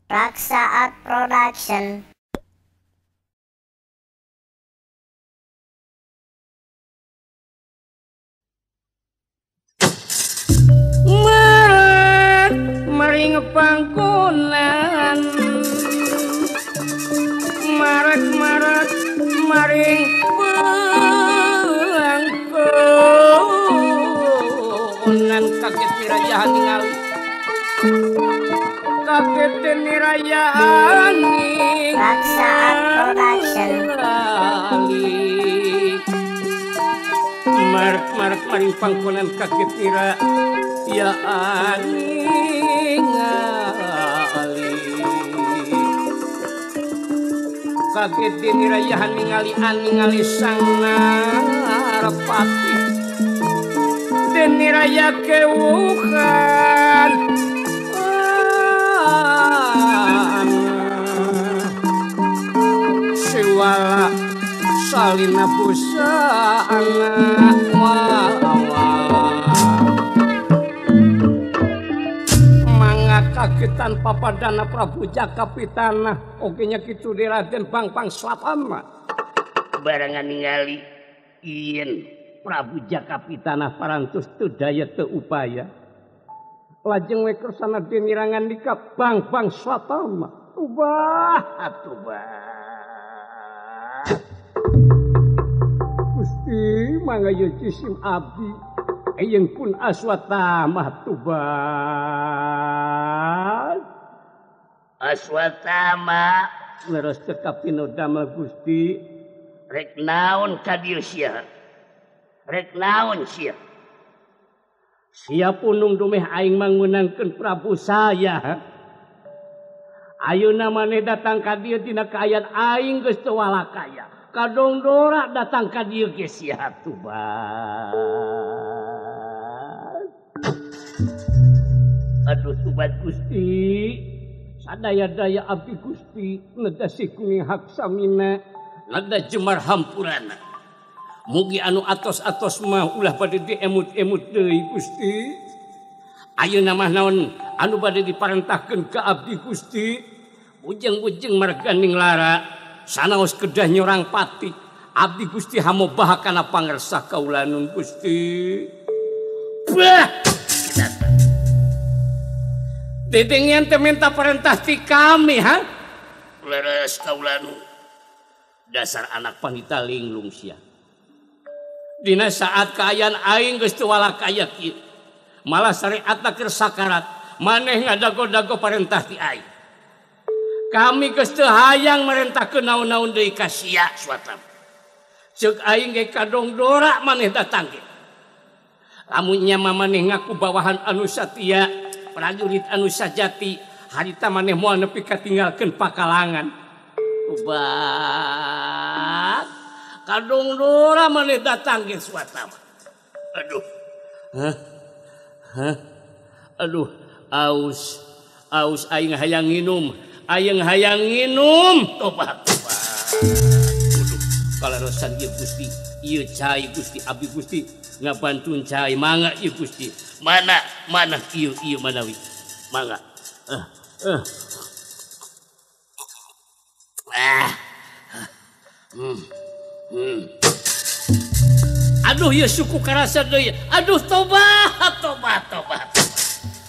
Raksa Art Production. Maret maring panggonan, maret-maret maring panggonan. Kaget nirayahan ningali, kaget nirayahan. Raksa Art Production. Maret-maret maring panggonan kaget nira ya ningali, kaget nirayahan ningali ningali sang narapati. Den niraya kewuhan sewala salina busana mangga kagetan papadana Prabu Jaka Pitana oge nya kitu di Raden Bangpang Swatama. Barengan ningali yen Prabu Jaka Pitana parantos teu daya teu upaya, lajeng we kersana dinirangan dika Bangpang Swatama. Tubah tubah Gusti mangga ye cisim abdi ayeun pun Aswatama tubah. Aswatama leres teu kapinodamel Gusti. Rek naon ka dieu sia? Rek naon sia? Sia punung dumeh aing mangunangkeun Prabu saya. Ayeuna maneh datang ka dieu dina kaayaan aing geus teu walakaya. Kadongdora datang ka dieu ge sia tubah. Aduh tubat Gusti, sadaya-daya abdi Gusti neda sikuning hak samina, neda jemar hampurana. Mugi anu atos-atos mah ulah bade diemut-emut deui Gusti. Ayeuna mah naon anu bade diparentahkeun ka abdi Gusti? Bujeng-bujeng marganing lara sanaos kedah nyorang pati. Abdi Gusti hamobah kana pangersa kaulanun Gusti. Bah! Dedengian teh minta perintah ti kami, ha? Leres kaulanu. Dasar anak panita linglung sia. Dina saat kaayaan aing geus teu walakaya kieu. Malah syariatna keur sakarat, maneh ngadago-dago perintah ti aing. Kami geus teu hayang merentahkeun naon-naon deui ka sia Swatama. Ceuk aing ge kadongdora maneh datang ge. Lamun nya maneh ngaku bawahan anu satia, prajurit anu sajati, harita maneh moal nepi katinggalkeun pakalangan. Tubat kadongdora maneh datang ge Swatama. Aduh. Hah? Hah? Aduh, aus. Aus aing hayang nginum. Aing hayang nginum. Tobat, tobat. Aduh, kalarosan ieu Gusti, ieu cai Gusti, abdi Gusti ngabantun cai mangga ieu Gusti. Mana? Mana? Ieu ieu manawi. Mangga. Ah. Aduh ieu suku karasa deui. Aduh tobat, tobat, tobat.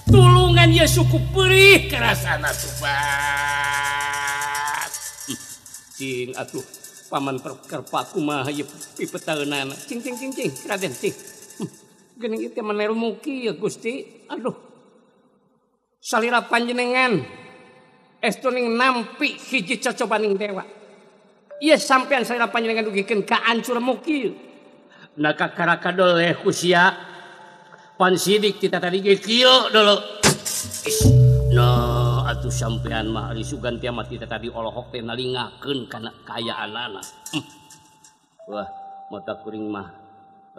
Tulungan ieu suku perih karasana tobat. Cing atuh paman perkerpa kumaha ieu pipetaeunana. Cing cing cing cing Raden cing. Geuning ieu teh manermuki ya Gusti. Aduh. Salira panjenengan estu ning nampi hiji cocobaning dewa. Ieu sampean salira panjenengan dugikeun ka ancur muki. Nah kakaraka doleh ku sia. Pan sidik ti tadi ge kieu dulu. Nah atuh sampean mah ari sugan teh mah ti tadi olohok teh nalingakeun kana kaayaanana. Wah, mata kuring mah.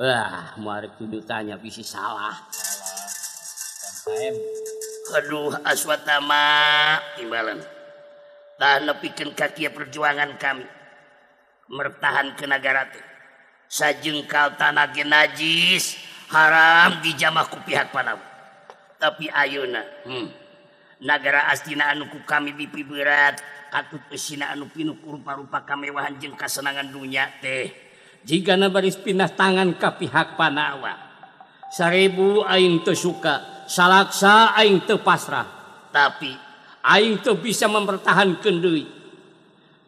Wah, moal rek tanya bisi salah. Aduh Aswatama timbalan. Tah nepikeun ka kieu perjuangan kami. Mertahan ke nagara teh. Sajengkal tanah ge najis, haram dijamah ku pihak Panawi. Tapi ayeuna, Nagara Astina anu ku kami dipiberat katut eusina anu pinuh ku rupa-rupa kamewahan jeung kasenangan dunya teh. Jigana baris pindah tangan ka pihak Pandawa. 1000 aing teu suka, salaksa aing teu pasrah, tapi aing teu bisa mempertahankeun deui.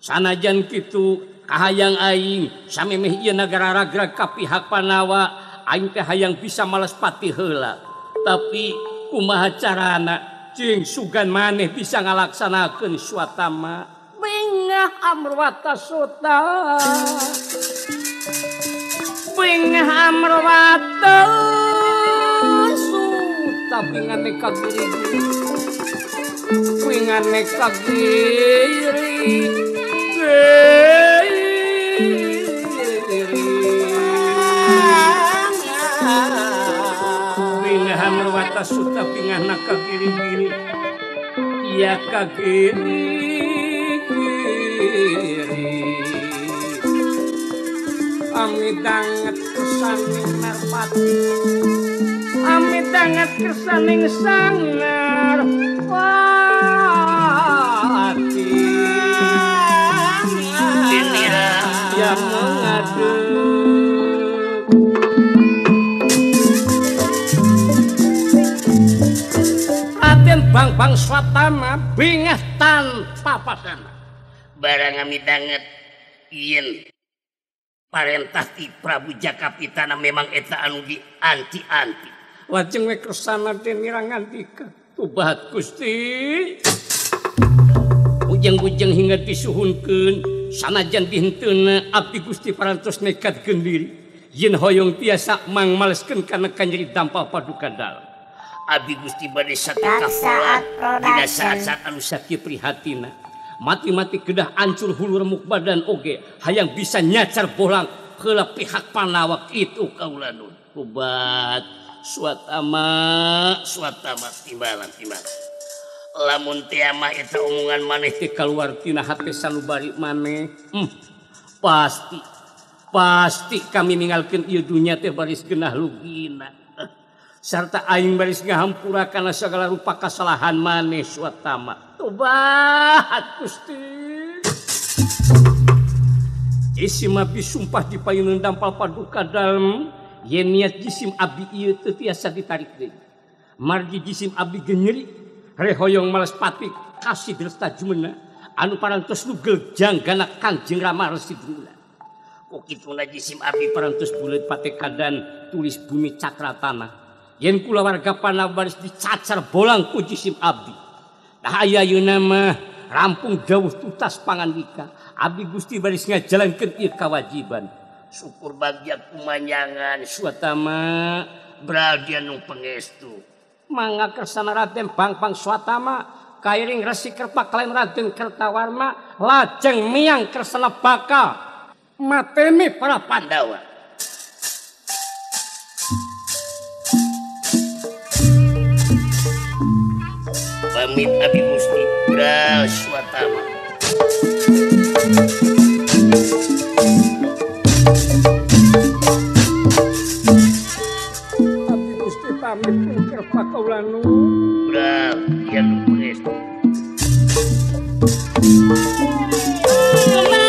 Sanajan kitu kahayang aing samemeh ieu nagara ragrag ka pihak Pandawa, aing teh hayang bisa males pati heula. Tapi kumaha carana cing sugan maneh bisa ngalaksanakeun Swatama. Bengah Amrwata Suta. Bengah Amrwata Suta bengane kagiri. Bengane kagiri. Bengah Amrwata Suta bengah na kagiri-giri. Ya kagiri. Amidanget kesaning Merpati, amidanget kesaning Sang Merpati. Yang mengaduk Raden Bangbang Swatama bingah tanpa pasana. Barang amidanget yen parentah ti Prabu Jakapitana memang eta anu di anti-anti. Lajeng we kersana den ngandika tubahat Gusti. Ujang-ujang hingga disuhunkeun sanajan dihenteuna abdi Gusti parantos nekadkeun diri yen hoyong tiasa mangmaleskeun kana kanjeng dampal paduka dalem. Abdi Gusti bade satekapolan dina saat-saat anu sakieu prihatina. Mati-mati kedah ancur hulu remuk badan oge hayang bisa nyacar bolang heula pihak Pandawa kitu kaula nun. Tobat Swatama Swatama timbalan timbalan. Lamun teh mah eta omongan maneh teh kaluar tina hate sanubari maneh. Pasti pasti kami ninggalkeun ieu dunya teh baris genah lugina. Sarta aing baris ngahampura kana sagala rupa kasalahan maneh Swatama. Tobat Gusti. Jisim abdi sumpah di payuneun dampal paduka dalem yen niat jisim abdi ieu teu tiasa ditarik deui. Margi jisim abdi genyeri rehoyong males pati kasih dresta jumena anu parantos nugel janggana Kangjeng Rama Resi Druna. Kok kituna jisim abdi parantos buleut patekadan tulis bumi cakra tanah. Yen kulawarga Pandawa baris dicacar bolang ku jisim abdi. Dah aya ayeuna mah rampung jauh tutas pangandika. Abdi Gusti baris ngajalankeun ieu kawajiban. Syukur bagja kumanyangan Swatama braldia nu pangestu. Mangga kersana Raden Bangbang Swatama kairing Resi Kerpa kalayan Raden Kertawarma lajeng miang kersana bakal mateni para Pandawa. Pamit abdi Gusti Bral Swatama. Abdi Gusti pamit pungker pakaulanu. Bral yen pangestu. Buka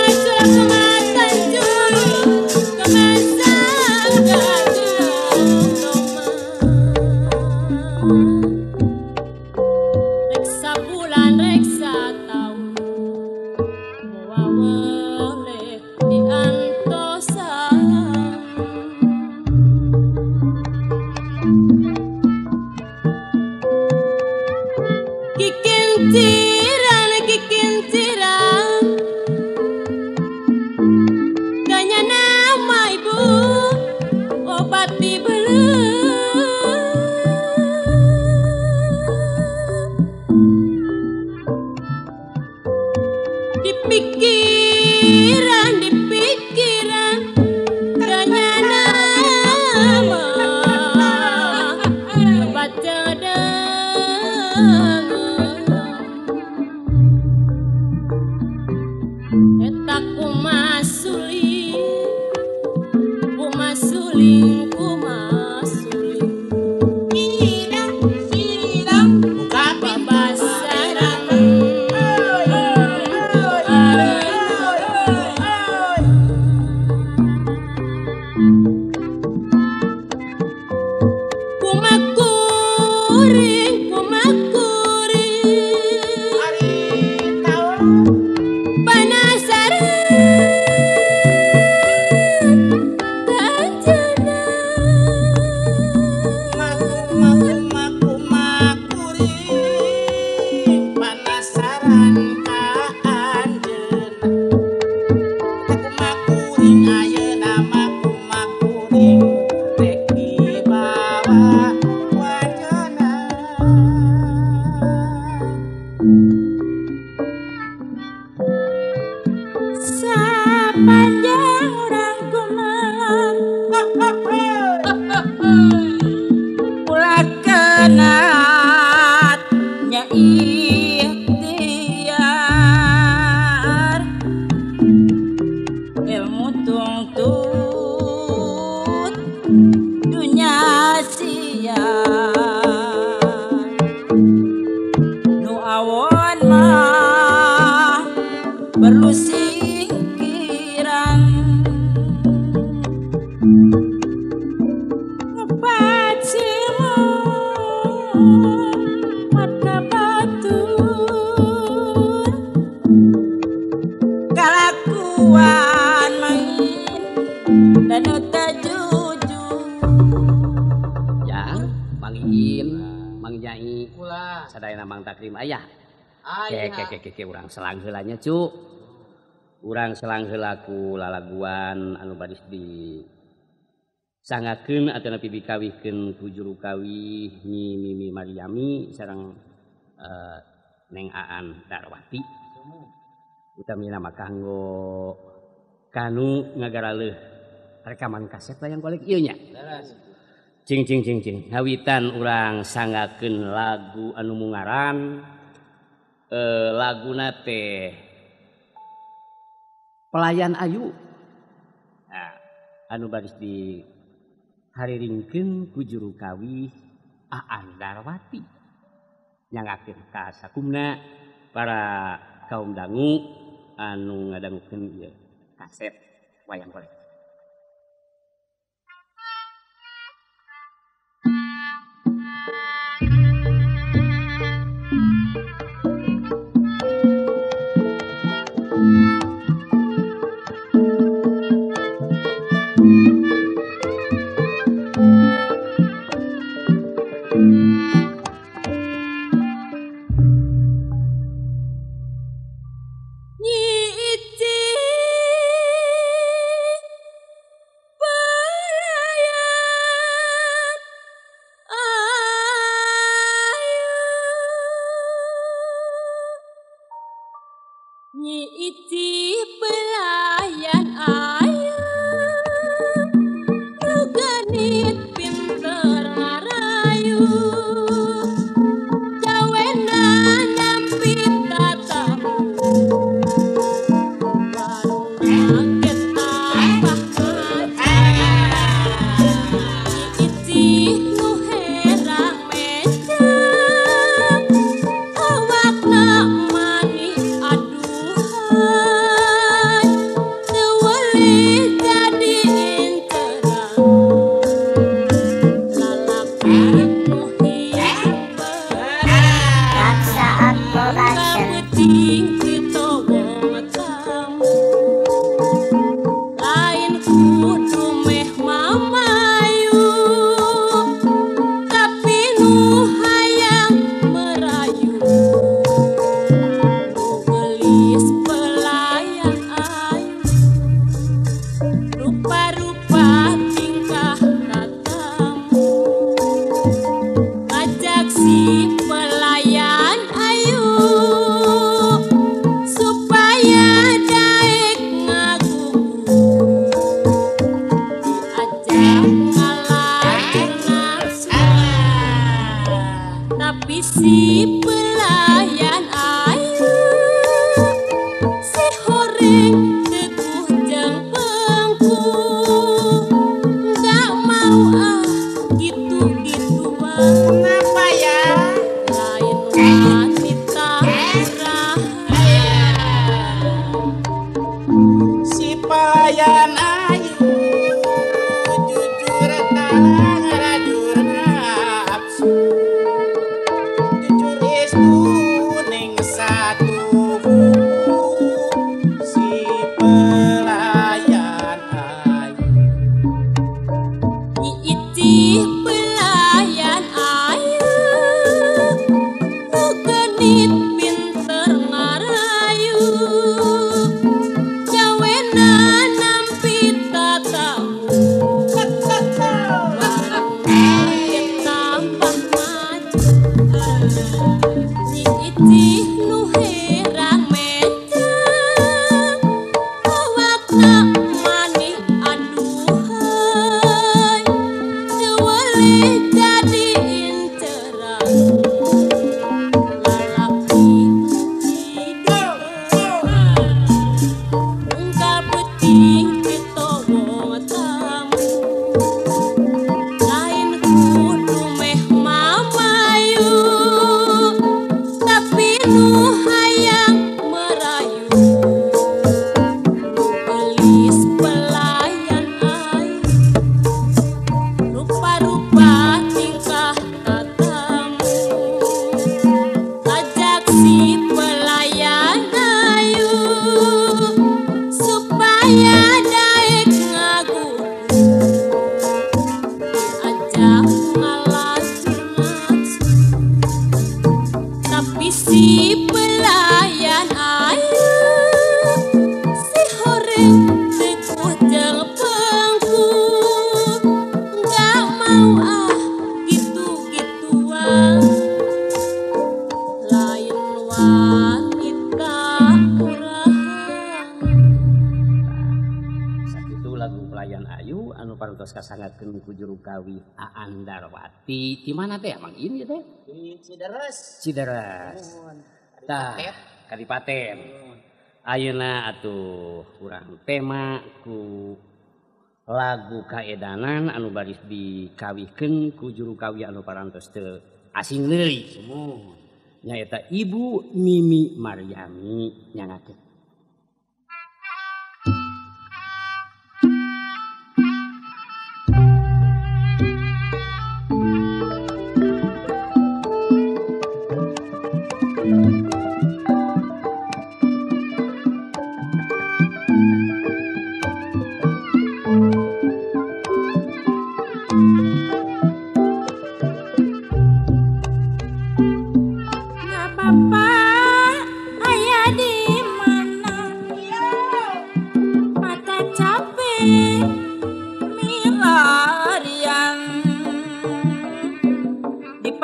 pintu. kuring kumakuring penasaran kanjena Maku-maku-makuring penasaran ka anjeunna Makuring ayeuna maku-makuring rek dibawa ku anjeunna. Sapanjang urang kumaha Ulah kenat nya ikhtiar ilmu tungtut dunya siar nu awon mah perlu singkiran Pacimu mata batur kalakuan main dan tak jujur. Ya, Mang Iin, Mang Nyai, Ulah sadayana Mang Takrim aya. aya. Ke ke ke ke urang selang heula nya, Cu. Urang selang heula ku lalaguan anu baris di sangakeun atanapi dikawihkeun ku juru kawih Nyi Mimi Mariami sareng Neng Aan Darwati. Utamina mah kanggo kanu ngagaraleuh rekaman kaset wayang golek ieu nya. Cing cing cing cing ngawitan urang sangakeun lagu anu mungaran laguna teh Pelayan Ayu. Nah, anu baris di hariringkeun ku juru kawih Aan Darwati. Nyangakeun ka sakumna para kaum dangu anu ngadangukeun ieu kaset wayang golek. Nyi Ici pelayan ayu Nyi Ici pelayan ayu nu genit pinter ngarayu gawena nampi tatamu kaget apa Nyi Ici nu herang mecak awakna mani aduhai teu weulih jadi inceran lalaki nu hirup Laksaat Production. Kapeting kita wong tamu lain kudu meh mamayu tapi nu hayang merayu nu geulis pelayan ayu rupa-rupa tingkah tatamu ngajak si pelayan ayu supaya daek ngagugu diajak ngalacur nafsu tapi si pelayan ayu si horeng teguh jeung pengku nggak mau ah gitu-gituan Kenapa ya? lain wanita murahan. Si pelayan ayu jujur tak ngarajur nafsu. Kasangatkeun ku juru kawih Aan Darwati. Di mana teh emang ini teh? Di Cideres. Cideres. Tah, Kadipaten. Ayeuna atuh urang tema ku lagu kaedanan anu baris dikawihkeun ku juru kawih anu parantos teu asing deui. Sumuhun. Nyaeta Ibu Mimi Maryami nyangakeun.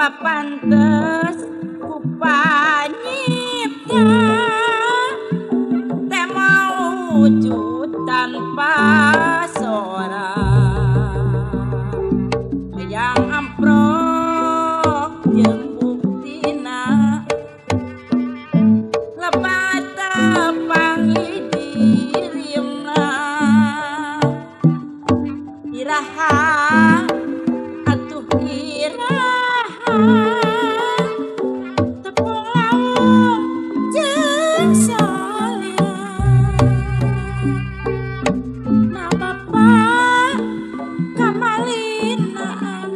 Pantes ku panyipta teh maujud tanpa sora yang amprok jeung buktina lepat tepangi dirimna iraha atuh iraha tepung laung jeung salira na bapa kamalinaan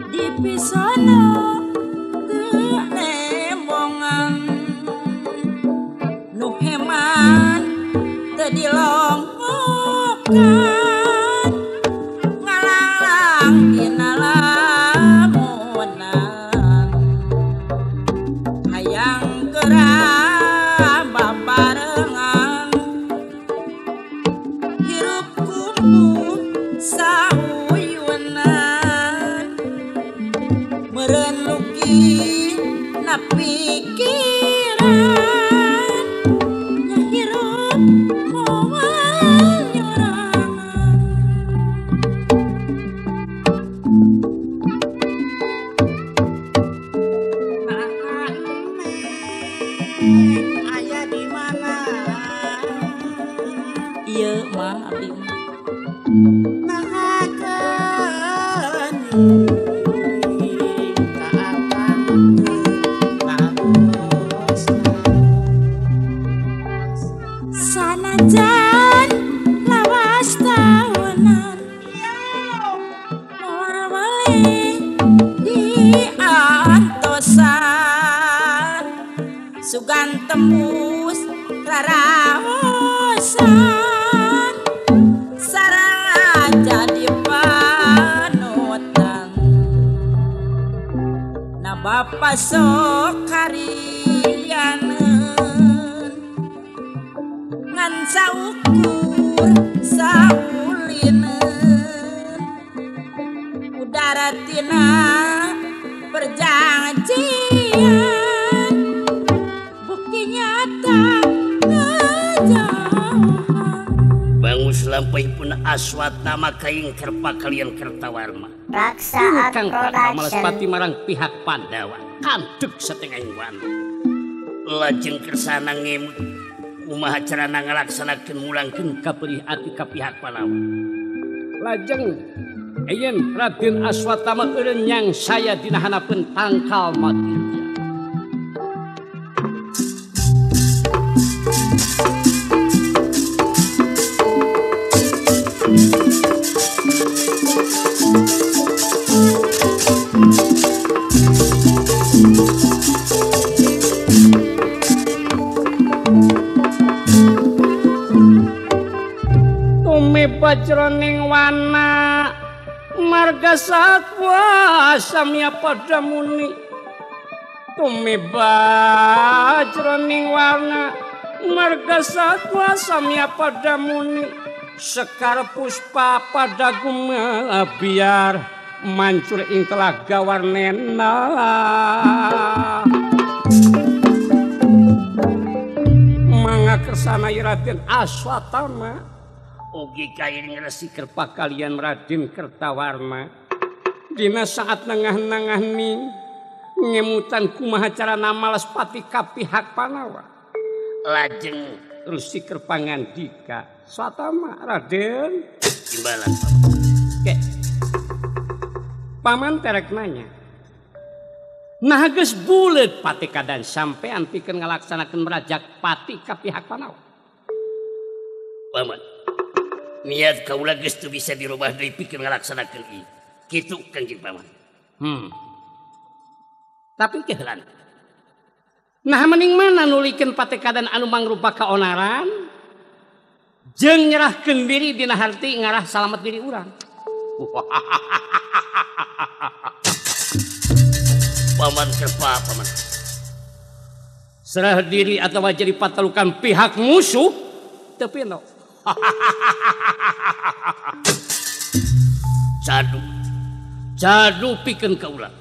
di pisono teu nembongan nu heman teu dilongokan ngalanglang dina lamunan hayang geura babarengan hirup kumpuh sauyunan meureun luki na pikiran nya hirup moal nyorangan. Aya di mana? Ieu mah abdi mah. Naha geuning ka akang teu Sanajan lawas tahunan moal weleh diantosan sugan tembus raraosan sareng jadi panutan na bapa sok karianeun ngan saukur saulineun udara tina perjalanan. Kesaksian bukti nyata kejauhan. Bangus lampahipun Aswatama kaing Kerpa kalian Kertawarma. Raksa Kang Production. Pati marang pihak Pandawa kandeg setengah wan. Lajeng kersana ngemut kumaha carana ngalaksanakeun mulangkeun kaperih ati ka pihak Pandawa. Lajeng eyen Raden Aswatama eureun nyang saya dina hanapeun tangkal matirja. Tumiba jroning wana marga satwa samya padha muni. Tumiba jroning wana marga satwa samya padha muni. Sekar puspa pada gumabiar mancur ing telaga warnena. Mangga kersana Raden Aswatama ugi kairing Resi Kerpa kalian Raden Kertawarma. Dina saat nengah-nengah ni ngemutan kumaha carana malas pati ka pihak Panawa. Lajeng Resi Kerpa ngandika, Swatama Raden timbalan. Ke paman terek nanya. Nah geus buleut patekadan sampean pikeun ngalaksanakeun merajak pati ka pihak Panawa. Paman, niat kaula geus teu bisa dirubah deui pikeun ngalaksanakeun ieu. Kitu Kangjeng Paman. Tapi keuheulan. Nah mending mana nulikeun patekadan anu mangrupa kaonaran jeung nyerahkeun diri dina harti ngarah salamet diri urang. Paman Kerpa, paman. Serah diri atau jadi patalukan pihak musuh teu pino. Cadu. Cadu pikeun kaula.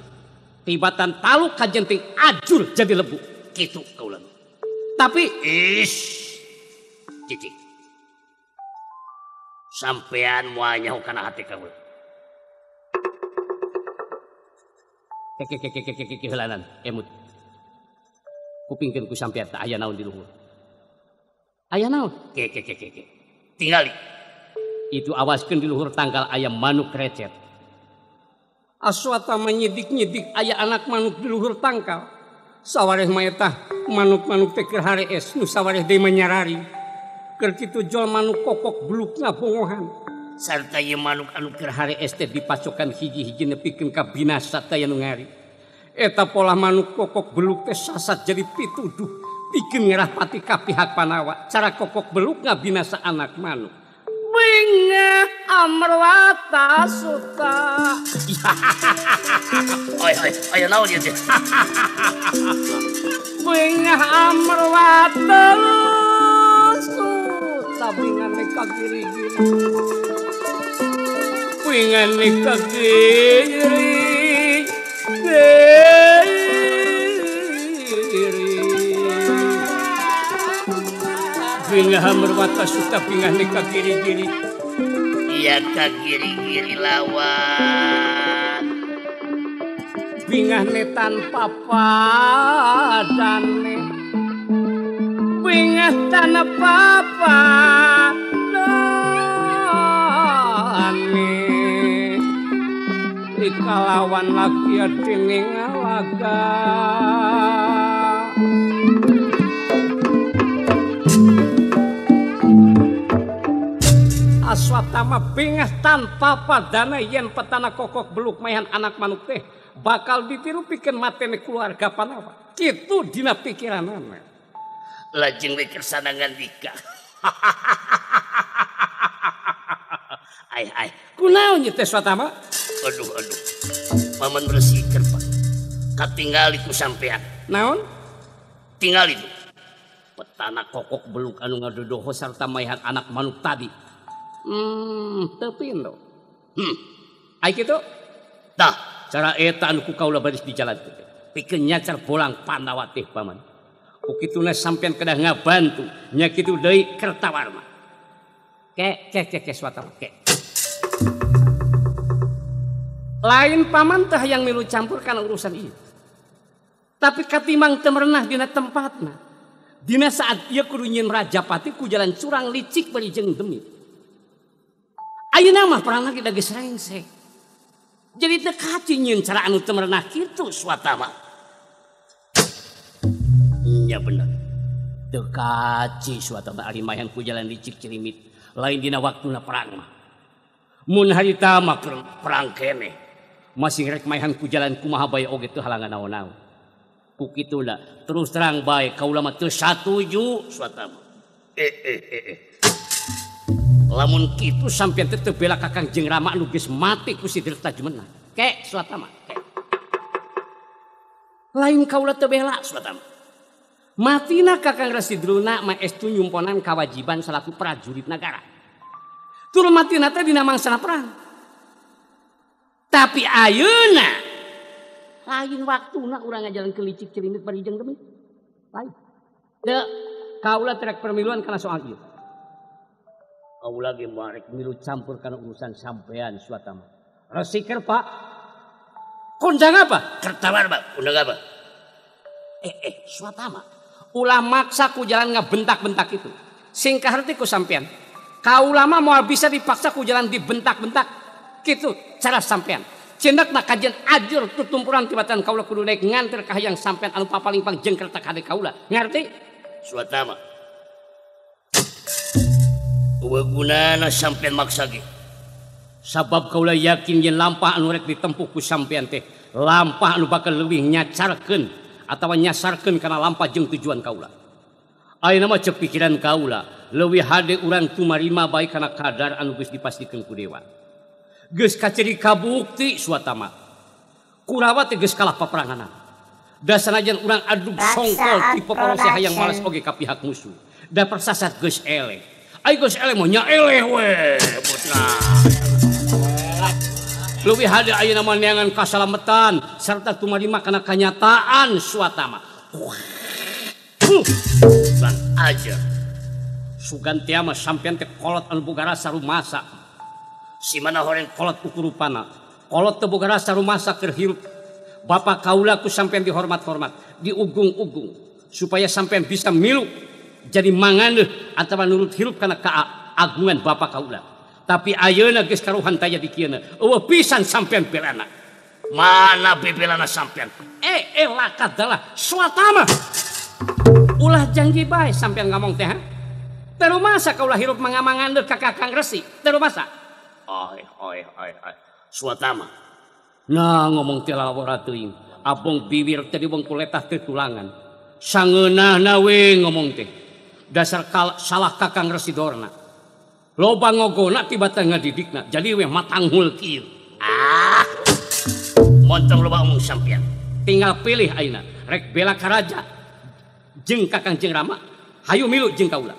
Tibatan taluk kajenting ajur jadi lebu. Kitu kaula. Tapi is cicik. Sampean moal nyaho kana hati kaula. Keke heulanan emut. Kupingkeun ku sampean teh aya naon di luhur. Aya naon? Ke. Tingali. Itu awaskeun di luhur tangkal aya manuk recet. Aswatama nyidik-nyidik aya anak manuk di luhur tangkal. Sawareh mah eta manuk-manuk teh keur harees nu sawareh deui manyarari. Keur kitu jol manuk kokok beluk ngabongohan. Sarta ieu manuk anu keur harees teh dipacokan hiji-hiji nepikeun ka binasa teh anu ngari. Eta pola manuk kokok beluk teh sasat jadi pituduh pikeun ngerah pati ka pihak Panawa. Cara kokok beluk ngabinasa anak manuk. Bingah amrwata suta. Oi oi, aya naon ieu teh? Bingah amrwata suta bingane ka kiri-kiri. Bingane ka kiri. Bingah amrwata suta bingah ka kiri-kiri. Iya ka kiri-kiri lawan. Bingah ne tanpa padane. Bingah tanpa padane. Ikalawan lagi dening laga. Aswatama bingah tanpa padana yen petana kokok beluk mayan anak manuk teh bakal ditiru pikeun matene keluarga Panawa. Kitu dina pikiranana. Lajeng we kersana ngandika. Ai ai, kunaon ieu teh Swatama? Aduh aduh. Paman Resi Kerpa. Katingali ku sampean. Naon? Tingali tu. Petana kokok beluk anu ngadodoho sarta mayan anak manuk tadi. Teu pindo. Ai kitu? Tah, cara eta anu ku kaula baris dijalankeun. Pikeun nyacar bolang Pandawa teh paman. Ku kituna sampean kedah ngabantu nya kitu deui Kertawarma. Ke ke ke ke Swatama ke. Lain paman teh yang milu campur kana urusan ieu. Tapi katimang teu merenah dina tempatna. Dina saat ieu kudu nyieun Rajapati ku jalan curang licik bari jeung demit. Ayeuna mah perang lagi da geus rengsek. Jadi teu kaci nyieun cara anu teu merenah kitu Swatama. Nya bener. Teu kaci Swatama ari mayan ku jalan licik cirimit. Lain dina waktuna perang mah. Mun harita mah perang keneh. Masih rek mayan ku jalan kumaha bae oge teu halangan naon-naon. Ku kituna terus terang bae kaula mah teu satuju Swatama. Lamun kitu sampean teh teu bela Kakang jeung Rama anu geus mati ku si Dirta Jumenah. Ke Swatama, ke. Lain kaula teu bela Swatama. Matina Kakang Resi Drona mah estu nyumponan kawajiban salaku prajurit nagara. Tur matina teh dina mangsana perang. Tapi ayeuna lain waktuna urang ngajalan ke licik cirimit bari jeung demit. Lain. Teu kaula trek permiluan kana soal ieu. Kaula ge marek milu campur kana urusan sampean Swatama. Resiker Pak. Kondang apa? Kertawarma, kondang apa? Swatama. Ulah maksa ku jalan ngabentak-bentak itu. Sing kaharti ku sampean. Kaula mah moal bisa dipaksa ku jalan dibentak-bentak. Kitu cara sampean. Cendakna kajian ajur tutumpuran tibatan kaula kudu naik nganter ka hayang sampean anu papalingpang jeung kerta kade kaula. Ngarti? Swatama. Eueuh gunana sampean maksa ge. Sabab kaula yakin yen lampah anu rek ditempuh ku sampean teh lampah anu bakal leuwih nyacarkeun atawa nyasarkeun kana lampah jeung tujuan kaula. Ayeuna mah ceuk pikiran kaula leuwih hade urang tumarima bae kana kadar anu geus dipastikeun ku dewa. Geus kaciri kabukti Swatama. Kurawa teh geus kalah paperanganan. Da sanajan urang adug songkol ti poporose hayang malas oge ka pihak musuh. Da persasat geus eleh. Ai geus eleh mah nya eleh we putra. Leuwih hade ayeuna mah neangan kasalametan sarta tumarima kana kanyataan Swatama. Bang aja. Sugan teh mah sampean teh kolot anu boga rasa rumasa. Si mana horeng kolot ukurupana. Kolot teu boga rasa rumasa keur hirup. Bapak kaula ku sampean dihormat-hormat, diugung-ugung supaya sampean bisa milu jadi manganeuh atawa nurut hirup kana kaagungan bapak kaula. Tapi ayeuna geus karuhan taya di kieuna. Eueuh pisan sampean belana. Mana bebelana sampean? Lakadalah Swatama. Ulah janji bae sampean ngomong teh ha? Teu masa kaula hirup mangamangan ka Kakang Resi? Teu masa? Oi oi oi oi. Swatama. Nah ngomong teh lawara teuing. Abong bibir teh diwong kuletah teu tulangan. Sangeunahna we ngomong teh. Dasar salah Kakang Resi Dorna. Loba ngogona tiba-tiba ngadidikna. Jadi we matanghul kieu. Ah. Montong loba omong sampean. Tinggal pilih ayeuna. Rek bela ka raja jeung Kakang jeung Rama, hayu milu jeung kaula.